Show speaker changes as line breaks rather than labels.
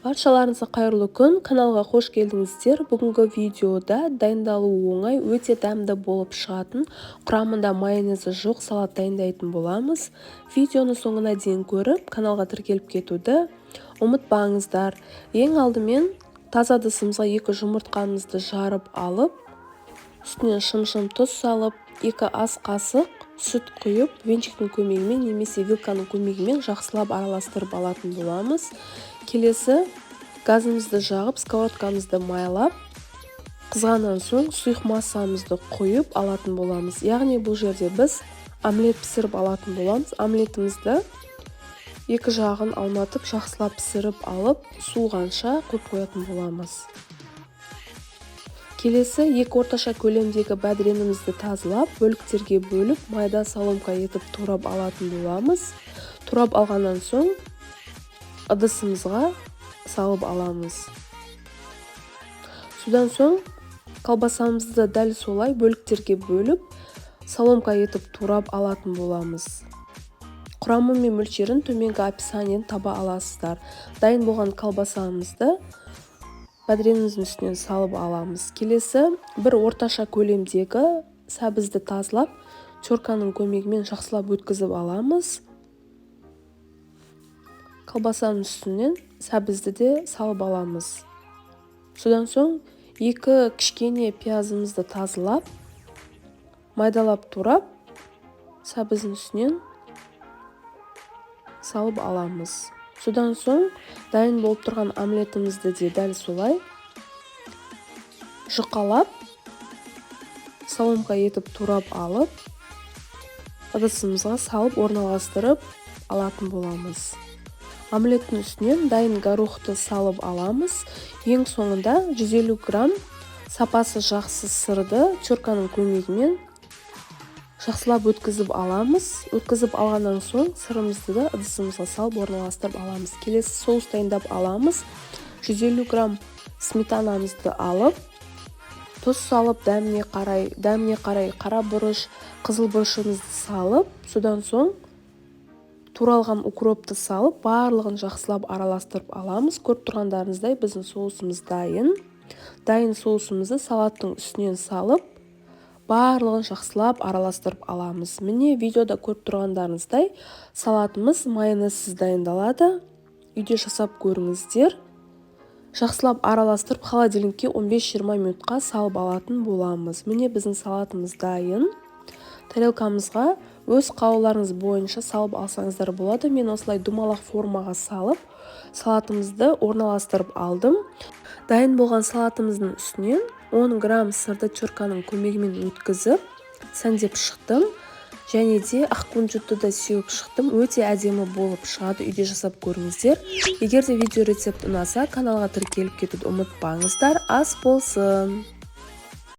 Баршаларыңызға қайырлы күн! Каналға қош келдіңіздер! Бүгінгі видеода дайындалуы оңай, өте дәмді болып шығатын, құрамында майонезі жоқ салат дайындайтын боламыз. Видеоны соңына дейін көріп, каналға тіркеліп кетуді ұмытпаңыздар. Ең алдымен таза ыдысымызға 2 жұмыртқамызды жарып алып, үстінен шым-шым тұз салып, 2 ас қасық сүт құйып, венчиктің көмегімен немесе вилканың көмегімен жақсылап араластырып алатын боламыз. Келесі газымызды жағып, сковородкамызды майлап, қызғаннан соң сұйық массамызды құйып алатын боламыз. Яғни бұл жерде біз омлет пісіріп алатын боламыз. Омлетімізді екі жағын аунатып, жақсылап пісіріп алып, суығанша қойып қоятын боламыз. Келесі 2 орташа көлемдегі бәдіренімізді тазалап, бөліктерге бөліп, майда соломка етіп турап алатын боламыз. Турап алғаннан соң ыдысымызға салып аламыз. Содан соң колбасамызды дәл солай бөліктерге бөліп, соломка етіп турап алатын боламыз. Құрамы мен мөлшерін төменгі описаниеден таба аласыздар. Дайын болған колбасамызды бәдіреніміздің үстінен салып аламыз. Келесі бір орташа көлемдегі сәбізді тазалап, терканың көмегімен жақсылап өткізіп аламыз. Колбасаның үстінен сәбізді де салып аламыз. Содан соң 2 кішкене пиязымызды тазалап, майдалап турап, сәбіздің үстінен салып аламыз. Содан соң дайын болып тұрған омлетімізді де дәл солай жұқалап, соломка етіп турап алып, ыдысымызға салып орналастырып алатын боламыз. Омлеттің үстінен дайын горохты салып аламыз. Ең соңында 150 грамм сапасы жақсы сырды терканың көмегімен жақсылап өткізіп аламыз. Өткізіп алғаннан соң сырымызды да ыдысымызға салып орналастырып аламыз. Келесі соус дайындап аламыз. 150 грамм сметанамызды алып, тұз салып, дәміне қарай қара бұрыш, қызыл бұрышымызды салып, содан соң туралған укропты салып, барлығын жақсылап араластырып аламыз. Көріп тұрғандарыңыздай, біздің соусымыз дайын. Дайын соусымызды салаттың үстінен салып, барлығын жақсылап араластырып аламыз. Міне, видеода көріп тұрғандарыңыздай, салатымыз майонезсіз дайындалады. Үйде жасап көріңіздер. Жақсылап араластырып, холодильникке 15-20 минутқа салып алатын боламыз. Міне, біздің салатымыз дайын. Тарелкамызға өз қалауларыңыз бойынша салып алсаңыздар болады. Мен осылай домалақ формаға салып, салатымызды орналастырып алдым. Дайын болған салатымыздың үстінен 10 грамм сырды терканың көмегімен өткізіп, сәндеп шықтым. Және де ақ кунжутты да сеуіп шықтым. Өте әдемі болып шығады, үйде жасап көріңіздер. Егер де видео рецепт ұнаса, каналға тіркеліп кетуді ұмытпаңыздар. Ас болсын!